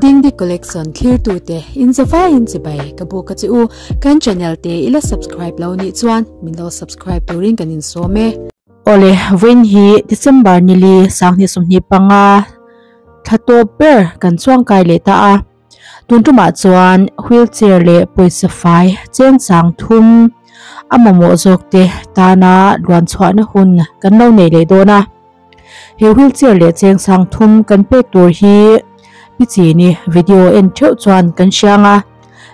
Dingdi Collection thlirtute in zavaiin chibai ka buk a che u. Kan channel te i la subscribe lo nih chuan min lo subscribe turin kan insawm e. Awle, vawiin hi December nili sanghnih 25 thla tawp ber kan chuangkai leh ta a. Tun tumah chuan wheelchair leh pawisa fai cheng chang thum a mamawh zawk te tana luan chhuahna hun kan lo nei leh dawn a. He wheelchair leh cheng sang thum kan pek tur hi Pi Chini video en theuh chuan kan hriang a,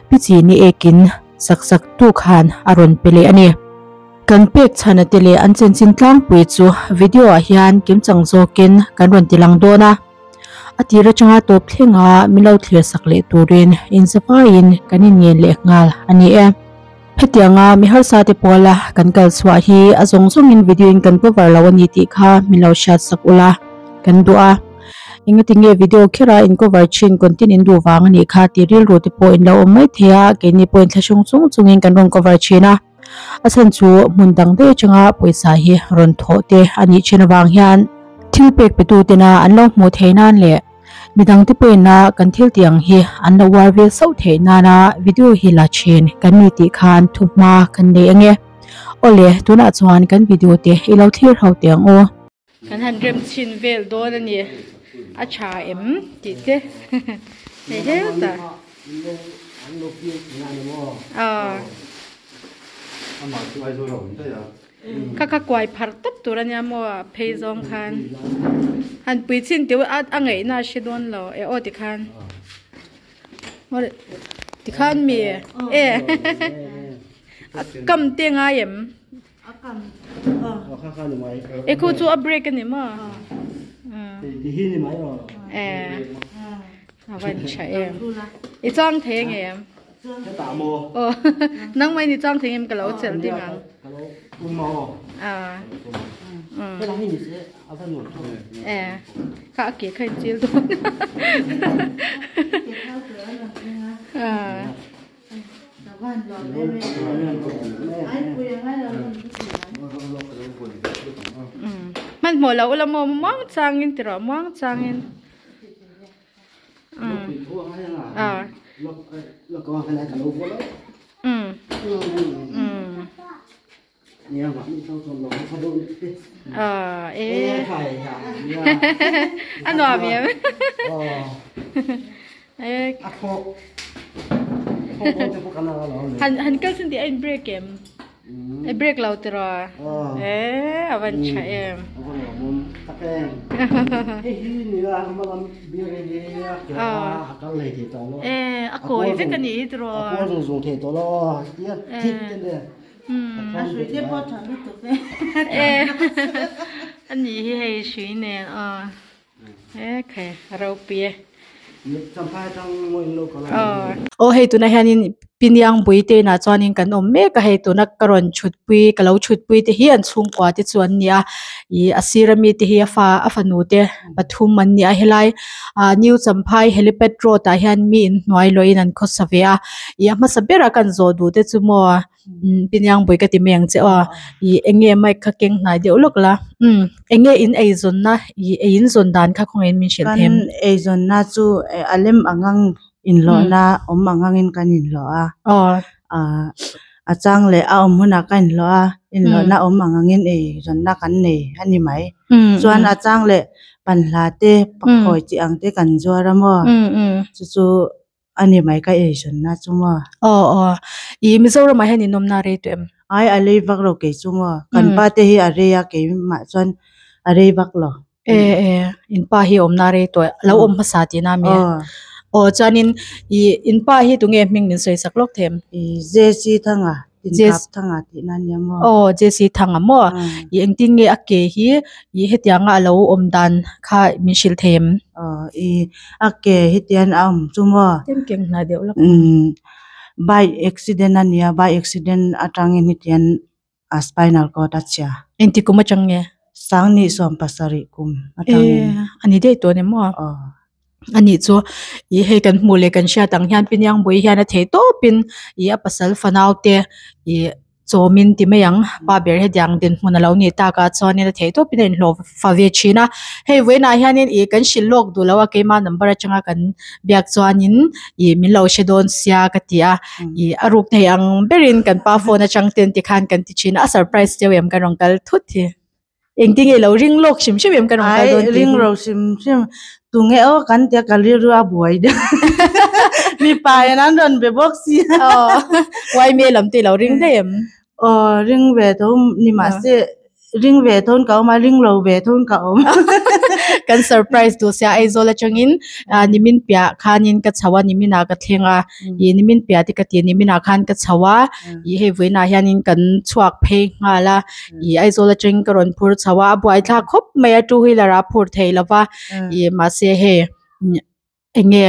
Pi Chini ekin sak sak tu khan a rawn pe leh a ni. Kan pek chhana te leh an chanchin tlangpui chu video ah hian kimchang zawkin kan rawn ti lang dawn a. A tir atanga tawp thlenga min lo thlir sak leh turin inzavaiin kan inngen leh nghal a ni e. Hetianga mi harsa te pawla kan kal chhuah hi a zawng zawngin video in kan cover lo a ni tih kha min lo hriat sak ula kan duh a. Engatinge video khera in cover thin content in duh vang a nih kha tih rilru te pawh in lo awm mai thei a, keini pawh in thlahrung chung chungin kan rawn cover thin a. A chhan chu hmun dang daih atanga pawisa hi rawn thawh te a nih thin avang hian thil pek pe tu tena an lo hmuh theih nan leh Midang te pawhin kan thil tih ang hi an lo uar vel sauh theih nana video hi la thin kan ni tih khan thuhma kan nei ange. Awle, tunah chuan kan video te i lo thlir ho teh ang u. Kan han rem chhin vel dawn a ni, a tha em tih te hei hel ta. Aw. Kha kha kuai phar tawp tur ania maw a phei zawng khan han pui chhin teuh a a ngaihna a hre dawn lo e aw tikhan tikhan mi e a kam te ngai em e khu chu a break ani maw e a van tha em i chang thei ange em. Aw nangmah in i chang thei em ka lo chelh ding ang. E kha a ke kha in chil dawn. Hmanhmawh lo ula maw muang changin ti rawh muang changin. A nuam em han han kal sin tih a in break em I break lo tiraw? Eh, a van tha em. Eh, a kawi vek a nih hi tiraw? Eh, a nih hi hei hrui nen aw. Eh, khai, a ropui e. Aw hei tunah hianin Piniang bui te inah chuanin kan awm mek a hei tuna ka rawn chhutpui ka lo chhutpui te hi an chhungkua te chu an ni a ih a sir ami te hi a fa a fanu te pathum an ni a helai ah new champhai helipad road ah hian mi inhnuai lawhin an khawsa ve a ih a hmasa bera kan zawh duh te chu maw umm Piniang bui ka ti mai ang che aw ih eng nge mic kha keng hnai deuh lawk la umm eng nge in eizawnna ih ei in zawn dan kha khawngaih in min hrilh Kan eizawnna chu a lem ang ang inhlawhna awm ang angin kan inhlawh a ah a chang leh a awm hunah ka inhlawh a inhlawhna awm ang angin eizawnna kan nei a ni mai chuan a chang leh panhla te pakhawi chi ang te kan zuar a maw chu chu a ni mai ka eizawnna chu maw. Aw aw ih Mizoramah hian in awmna a rei tawh em? Ai a lei vak lo kei chu maw kan pa te hi a rei a keimah chuan a rei vak lo. E e in pa hi awmna rei tawh lo awm hmasa tihna a mi a? Aw chuanin ih in pa hi tunge hming min sawi sak lawk them? Ih JC Thanga Tinkap Thanga tihna a nia maw? Aw JC Thanga maw? Ih engtin nge a ke hi ih hetianga a lo awm dan kha min hrilh thei em? Aw ih a ke hetian a awm chu maw? Tlem keng hnai deuh lawk. Umm bike accident a nia bike accident atangin hetian a spinal cord a chhia. Engti kum atang nge? Sangni 70 kum atangin. E, a ni daih tawh a ni maw? Aw. A nih chu, ih hei kan hmuh leh kan hriat ang hian Piniang Bui hian a theih tawpin ih a pasal fanau te ih. chawmin ti mai ang pa ber hetiang dinhmun a lo nih takah chuanin a theih tawpin a inhlawh fa ve thin a hei vawiinah hianin ih kan hrilh lawk duh lo a keima number atanga kan biak chuanin ih min lo hre dawn sia ka ti a ih a ruk thei ang berin kan pa phone atang ten tikhan kan ti thin a a surprise deuh em ka rawn kal thut hi. Engtin nge lo ring lawk hrim hrim em ka rawn kal dawn tih hi? Ring ro hrim hrim. Tunge aw kan tia ka rilru a buai deuh. Mipa in an rawn be bawk si a. Aw, YMA lam te i lo ring daih em? Aw, ring ve tho ni mahse ring ve tho in ka awm a, ring lo ve tho in ka awm. Kan surprise duh sia Aizawl atangin nimin piah khanin ka chho a, niminah ka thleng a. Ih nimin piah te ka ti niminah khan ka chho a, ih hei vawiinah hianin kan chhuak phei nghal a. Ih Aizawl atangin ka rawn phur chho a, a buaithlak khawp mai a two wheeler ah a phur thei lo va, ih mahse hei eng nge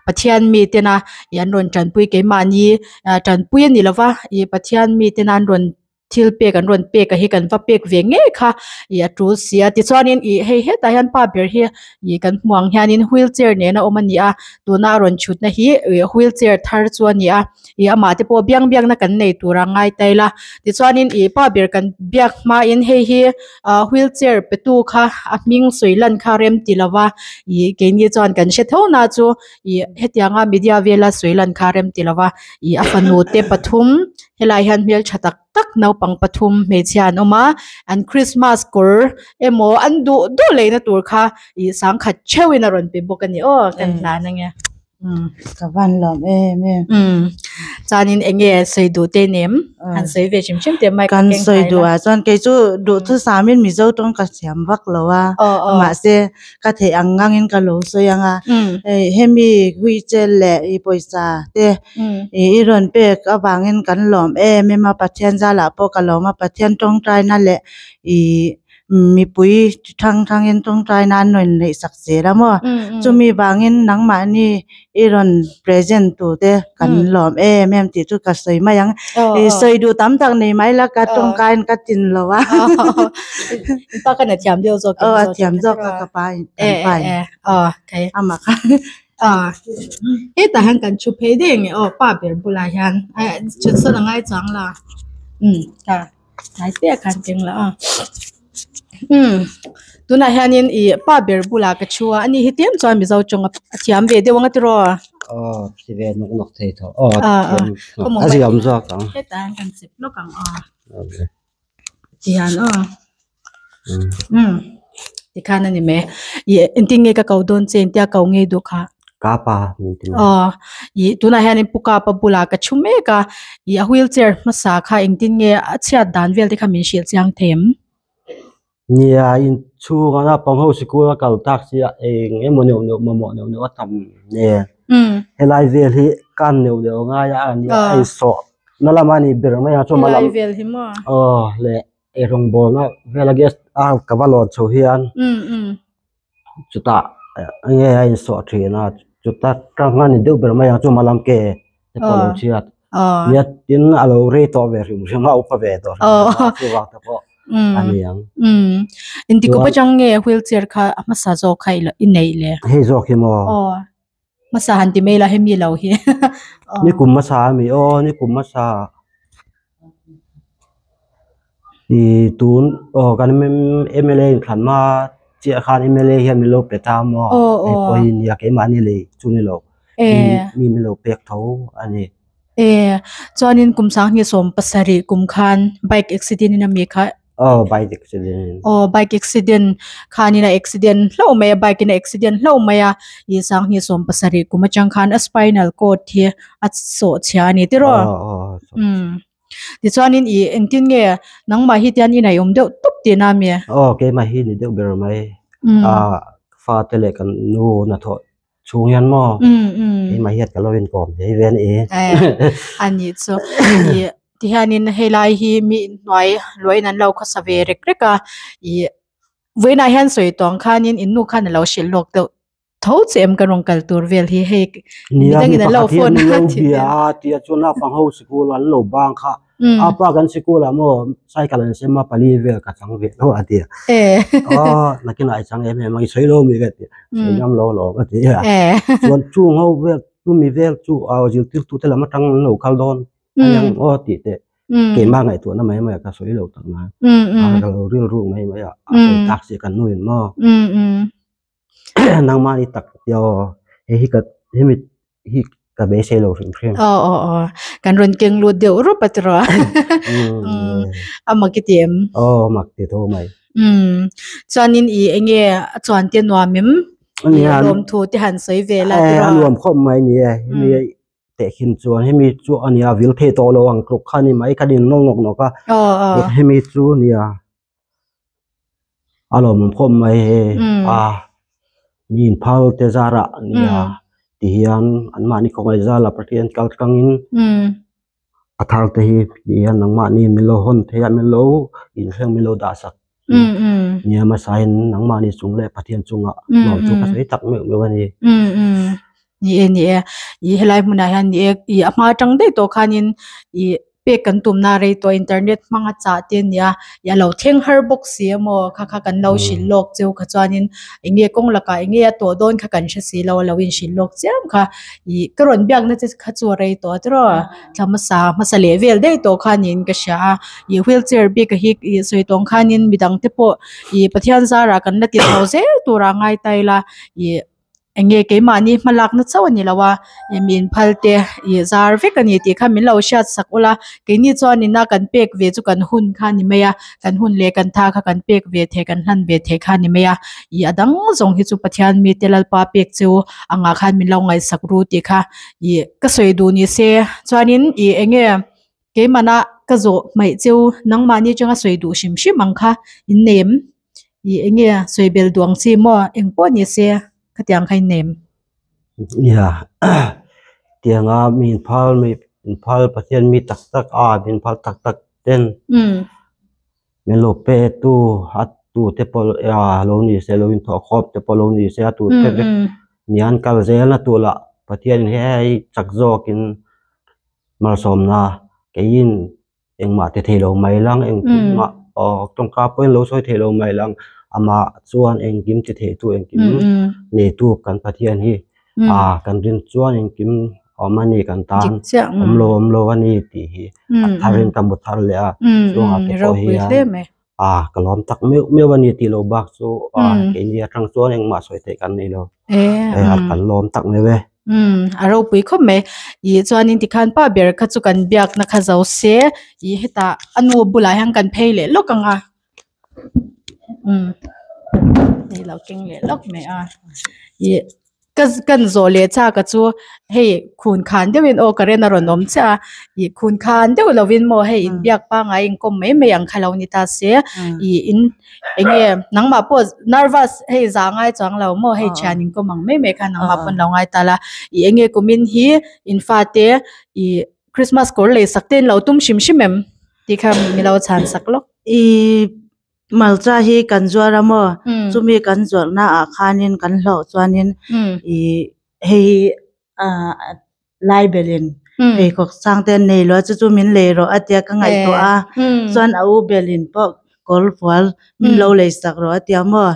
Pathian mi tena ih an rawn tanpui keimahni ah tanpui a ni lo va, ih Pathian mi tena an rawn thil pek an rawn pek a hi kan va pek ve ngei kha ih a tul si a tichuanin ih hei hetah hian pa ber hi ih kan hmuh ang hianin wheelchair nena awm a ni a tuna a rawn thutna hi ih wheelchair thar chu a ni a. Ih amah te pawh biang biakna kan nei tur a ngai ta ila tichuanin ih pa ber kan biak hmain hei hi ah wheelchair pe tu kha a hming sawi lan kha rem ti lova ih keini chuan kan hre tho na chu ih hetianga media vela sawi lan kha rem ti lova ih a fanu te pathum helai hian hmeltha tak tak naupang pathum hmeichhia an awm a an christmas kawr emaw an duh duh leina tur kha ih sangkhat theuhin a rawn pe bawk a ni aw kan hlan ange. Ka van lawm em em. Chuanin eng nge sawi duh te nem? Han sawi ve hrim hrim te mic Kan sawi duh ah chuan kei chu duh thu samin Mizo tawng ka thiam vak lo a. Mahse ka theih ang ngangin ka lo sawi ang a. Hei hemi wheelchair leh i pawisa te i rawn pek avangin kan lawm em em a Pathian zalah pawh ka lawm a Pathian tawngtaina leh i Mipui chi thang thangin tawngtaina an rawn neih sak zel a maw? Chumi vangin nangmahni i rawn present tur te kan lawm em em tih chu ka sawi mai ang. I sawi duh tam tak nei mai la ka tawngkain ka tin lo a. In pa khan a thiam deuh zawk em? Aw a thiam zawk a ka pa in kan pa in. Amah kha. Hetah hian kan thu phei daih ang e aw pa ber bulah hian thut sawn a ngai chuang la. Hnai te ah khan keng la a umm tunah hianin ih pa ber bulah ka thu a ani hi tlem chuan mizo tawng a thiam ve deuh ang a tiraw aw ti ve nawk nawk thei tawh aw thiam a ziam zawk ang hetah hian kan chep lawk ang aw tihian aw umm tikhan a ni mai ih engtin nge ka ko dawn che engtia ko ngei duh kha. Kapa min ti mai. Aw ih tunah hianin pu kapa bulah ka thu mek a ih a wheelchair hmasa kha engtin nge a chhiat dan vel te kha min hrilh chiang thei em? Nia inchhung a naupang ho sikul a kal tak si a eng emaw neuh neuh mamawh neuh neuh a tam nen helai vel hi kan neuh neuh a ngai a nia a insawh na lama ni ber mai a chuan helai vel hi maw? Aw leh Eirawngbawlna vela gas a ka va lawn chho hian chutah enge a insawh thin a chuta tang a ni deuh ber mai ang chu hma lam ke te pawh a lo chhiat nia tin a lo rei tawh ve hrim hrim a upa ve tawh hrim hrim a chuvang te pawh a ni ang. Engti kawp atang nge wheelchair kha a hmasa zawk kha i neih le? Hei zawk hi maw? Hmasa han ti mai la hemi lo hi. Ni kum hmasa a mi aw ni kum hmasa i tun aw kan MLA in thlan hma chiah khan MLA hian min lo pe ta maw hei pawh hi nia keimahni lei chu ni lo mi min lo pek tho a ni. E chuanin kum sanghnih 70 kum khan bike accident in a mi kha Aw bike accident. Aw bike accident khanin a accident hlauh mai a bike in a accident hlauh mai a ih sanghnih 70 kum atang khan a spinal cord hi a sawh chhia a ni tiraw. Aw aw umm tichuanin ih engtin nge nangmah hi tian inei awm deuh tawp tihna a mi? Aw keimah hi ni deuh ber mai ah fate leh kan nu hnathawh chhung hian maw keimah hian ka lo inkawm thei ve a ni. A nih chu ih tihianin helai hi mi inhnuai luahin an lo khawsa ve rek rek a ih vawiinah hian sawi tawng khanin in nu khan a lo hrilh lawk deuh tho che em ka rawn kal tur vel hi hei Nia mi pakhat hian min lo bia a tia chuan naupang ho sikul an lo bang kha a pa kan sikul ah maw cycle an sem a pali vel ka chang ve lo a ti a aw nakinah i chang em em ang i sawi lo mi ka ti a sawi ngam lo alawm a ti a chuan chung ho vel chumi vel chu zirtirtu te lam atang an lo kal dawn a ni ang aw tih teh. Keimah ngaihtuahna mai mai a ka sawi lo tak na. A ka lo rilru mai mai a a sawi tak si kan nuin maw. Nangmahni tak tia aw hei hi ka hemi hi ka beisei lo hrim hrim. Aw aw aw kan rawn keng lut deuh rup a tiraw. A mak i ti em? Aw mak ti tho mai. Chuanin i enge a chuan te nuam em? Lawmthu te han sawi ve la tiraw. A nuam khawp mai ni e. Hemi Tehkhin chuan hemi chu a nia vil thei tawh lo ang tluk kha a ni mai ka din nawk nawk nawk a hemi chu nia a lawmawm khawp mai hei a mi inphal te zarah nia ti hian an mahni khawngaih zala Pathian kal tangin a thar te hi ti hian nangmahni min lo hawn thei a min lo inthleng min lo dah sak nia hmasain nangmahni chung leh Pathian chungah nuam chu ka sawi tak meuh meuh a ni. Ni e ni e ih helai hmunah hian ni e ih a hma atang daih tawh khanin ih pek kan tumna rei tawh internet hmanga chah te a nia ih a lo thleng har bawk si a maw kha kha kan lo hrilh lawk cheu kha chuanin eng nge kawng lakah eng nge a tawh dawn kha kan hre si lo a lo inhrilh lawk chiam kha ih ka rawn biakna che kha chu a rei tawh a tiraw thla hmasa hmasa leh vel daih tawh kha niin ka hria a ih wheelchair bik a hi ih sawi tawng khanin midang te pawh ih Pathian zarah kan la ti chho zel turah ngai ta ila ih. Eng nge keimahni hmalakna chauh a ni lo a, ih min phal te ih zar vek a ni tih kha min lo hriat sak ula, keini chuan ina kan pek ve chu kan hun kha a ni mai a, kan hun leh kan tha kha kan pek ve thei kan hlan ve thei kha a ni mai a, ih a dang zawng hi chu Pathian mite Lalpa pek chu angah khan min lo ngaihsak ru tih kha ih ka sawi duh ni se chuanin ih eng nge keimahna ka zawh hmaih cheu nangmahni atanga sawi duh hrim hrim ang kha in nei em? Ih eng nge sawi bel duang chi maw eng pawh ni se khatiang kha in nei em? Nia tianga mi inphal mi inphal Pathian mi tak tak a mi inphal tak tak ten min lo pe tu a tu te pawh lo ni se lo inthawhkhawm te pawh lo ni se a tu te vek nian kal zel na tur lah Pathian in hei chak zawkin malsawmna keiin engmah ti thei lo mai lang engmah aw tawngka pawhin lo sawi thei lo mai lang amah chuan engkim ti thei tu engkim neitu kan Pathian hi a kan rin chuan engkim awm a ni kan tan awm lo awm lo a ni tih hi a tharin ka hmu thar leh a chungah te pawh hian a ka lawm tak meuh meuh a ni tih loh bak chu a keini atang chuan engmah sawi theih kan nei lo kan lawm tak meuh e. Umm a ropui khawp mai ih chuanin tikhan pa ber kha chu kan biakna kha zo se ih hetah a nu bulah hian kan phei leh lawk ang a umm hei lo keng leh lawk mai a ih ka kan zawh leh chak a chu hei khun khan deuhin aw current a rawn awm chiah a ih khun khan deuh lovin maw hei inbiak pangngai inkawm mai mai ang kha lo ni ta se ih in. Eng nge nangmah pawh nervous hei za ngai chuang lo maw hei thian in kawm ang mai mai khan nangmah pawn lo ngai ta la ih eng nge kumin hi in fate ih Christmas kawr lei sak te in lo tum hrim hrim em tih kha mi lo chhan sak lawk. Ih malcha hi kan zuar a maw chumi kan zawrhna ah khanin kan hlauh chuanin ih hei ah lai belin pheikhawk sang te an nei lo a chu chu min lei rawh a tia ka ngaihtuah a chuan a u belin pawh kawr fual min lo lei sak rawh a tia maw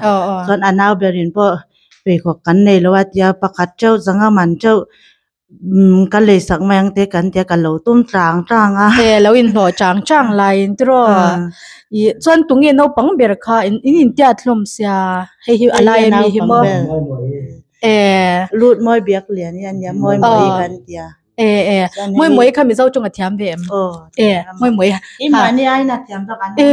chuan a nau berin pawh pheikhawk kan nei lo a tia pakhat theuh zanga man theuh ka lei sak mai ang te kan tia ka lo tum chang chang a. E lo inhlawh chang chang laiin tiraw ih chuan tunge naupang ber kha in intiat hlawm sia hei hi a lai ami hi maw. E. Lut mawi biak lian hi a nia, mawi mawi kan tia. E e, mawi mawi kha Mizo tawng a thiam ve em? E, mawi mawi. I mahni aiin a thiam zawk an E,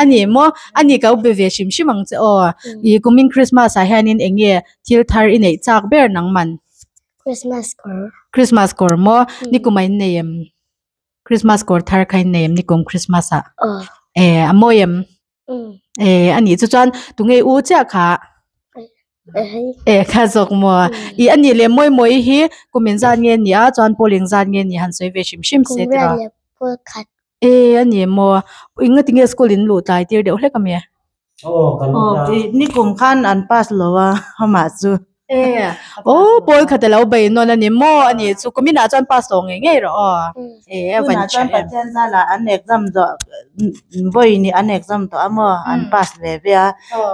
a ni maw? A ni ka be ve hrim hrim ang che aw. I kumin Christmas ah hianin eng nge thil thar i neih chak ber nang man? Christmas kawr. Christmas kawr maw? Nikum ah in nei em? Christmas kawr thar kha in nei em nikum Christmas ah? E, a mawi em? E ani chu chuan tunge u chiah kha e kha zawk maw i ani leh mawi mawi hi kum in zat nge ni a chuan pawl eng zat nge ni han sawi ve hrim hrim se tiraw e ani maw eng nga tinge school in luh tlai tir deuh hlek ami ni kum khan an pass lo a amah chu. E o pawl khat alo bei nawn ani maw ani chu kumin ah chuan pass tawh ngei ngei rawh aw e a van Tunah tha chuan em. Pathian zala an exam zawh vawi ni an exam tawh a maw an pass ve ve a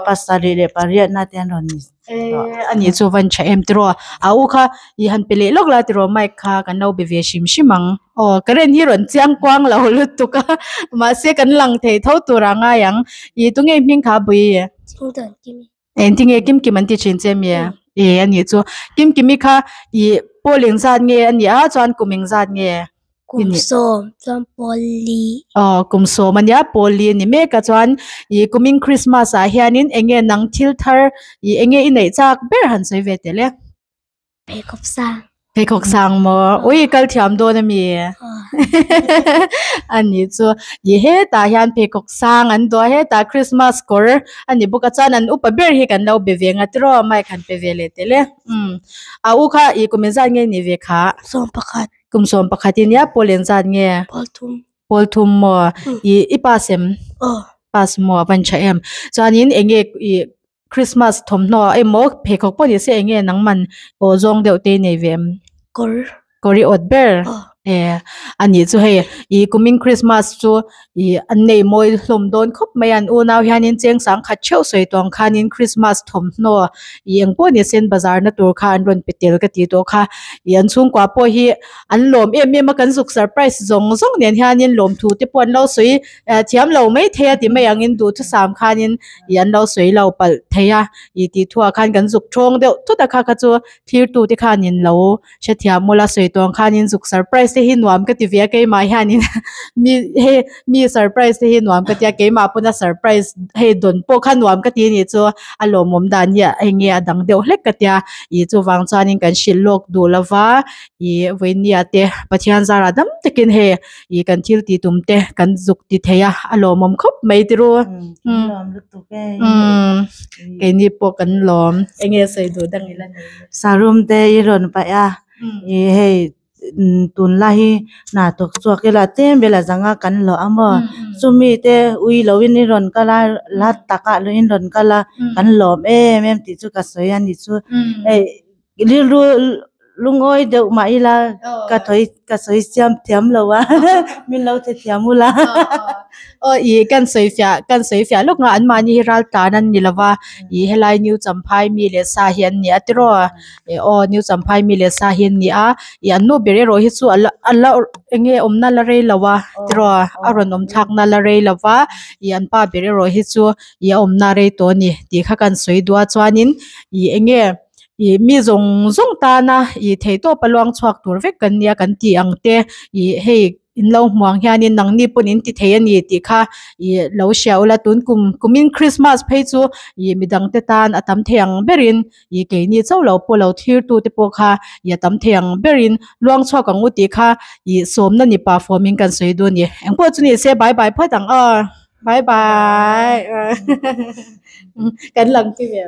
pasarih leh pariatna te an rawn ni E ani chu van tha em tiraw a u kha i han pe leh lawk la tiraw mic kha kan lo be ve hrim hrim ang aw current hi rawn chiang kuang lo lutuk a mahse kan lang thei tho tur a ngai ang i tunge hming kha bui. Engtinge Kimkim an ti thin che mi? E anih chu. Kimkimi kha i pawl engzat nge a nih a chuan kum engzat nge? Kum sawm chuan pawl li. Aw kum sawm a nia pawl li a ni mek a chuan i kumin Christmas ah hianin enge nang thil thar i enge i neih chak ber han sawi ve tel e? Pheikhawk sang. Pheikhawk sang maw? Ui kal thiam dawn a mi? A nih chu i hetah hian pheikhawk sang an duah hetah Christmas kawr a ni bawk a chuan an upa ber hi kan lo be ve nga tiraw mic han pe ve leh tel e. Umm a u kha i kum engzat nge ni ve kha? Sawm pakhat. Kum sawm pakhat i nia pawl engzat nge? Pawl thum. Pawl thum maw? I i pass em? Aw. Pass maw a van tha em. Chuanin enge i Christmas thawmhnaw emaw pheikhawk pawh ni se enge nangman aw zawng deuh te i nei ve em? Kawr. Kawr i awt ber? Aw. E anih chu hei i kumin Christmas chu i an nei mawi hlawm dawn khawp mai a an unau hianin cheng sang khat theuh sawi tawng khanin Christmas thawmhnaw i eng pawh ni sen bazar na tur kha an rawn pe tel ka tih tawh kha i an chhungkua pawh hi an lawm em em a kan zuk surprise zawng zawng nen hianin lawmthu te pawh an lo sawi thiam lo mai thei a ti mai angin duhthusam khanin ih an lo sawi lo palh thei a ih tih thuah khan kan zuk thawng deuh thut a kha kha chu thirtu te khanin lo hrethiam mawla sawi tawng khanin zuk surprise te hi nuam ka ti ve a keimah hianin mi hei mi surprise te hi nuam ka tia keimah pawn a surprise hei dawn pawh kha nuam ka ti anih chu a lawmawm dan hi eng nge a dang deuh hlek ka tia ih chuvang chuanin kan hrilh lawk duh lova ih vawinia te Pathian zarah dam takin hei ih kan thil tih tum te kan zuk ti thei a a lawmawm khawp mai tiro umm keini pawh kan lawm enge sawi duh dang ila nei sarum te i rawn paih a ih hei tunlai hi hna thawk chhuak ila tlem vel a zanga kan hlawh a maw chumi te ui lo in i rawn kal a la takah lo in rawn kal a kan lawm em em tih chu ka sawi a ni chu hei Rilru lungawi deuh mah ila ka thawi ka sawi siam thiam lo a min lo che thiam ula. Aw i kan sawi fiah kan sawi fiah lawk nga anmahni hi ral tlan an ni lova i helai new champhai mi leh sa hi an ni a tiraw e aw new champhai mi leh sa hi an ni a i an nu ber erawh hi chu ala ala eng nge awmna la rei lo a tiraw a rawn awm thlakna la rei lo va i an pa ber erawh hi chu i a awmna rei tawh a ni tih kha kan sawi duh a chuanin i eng nge. Ih mi zawng zawng tana ih theihtawp a luang chhuak tur vek kan nia kan tih ang te ih hei in lo hmu ang hianin nangni pawn in ti thei a ni tih kha ih lo hria ula tun kum kumin Christmas phei chu ih midang te tan a tam thei ang berin ih keini chauh lo pawh lo thlir tu te pawh kha ih a tam thei ang berin luang chhuak ang u tih kha ih sawmna ni pah fawm in kan sawi duh a ni engpawh chu ni se bye bye phawt ang aw bye bye kan lang ti ve.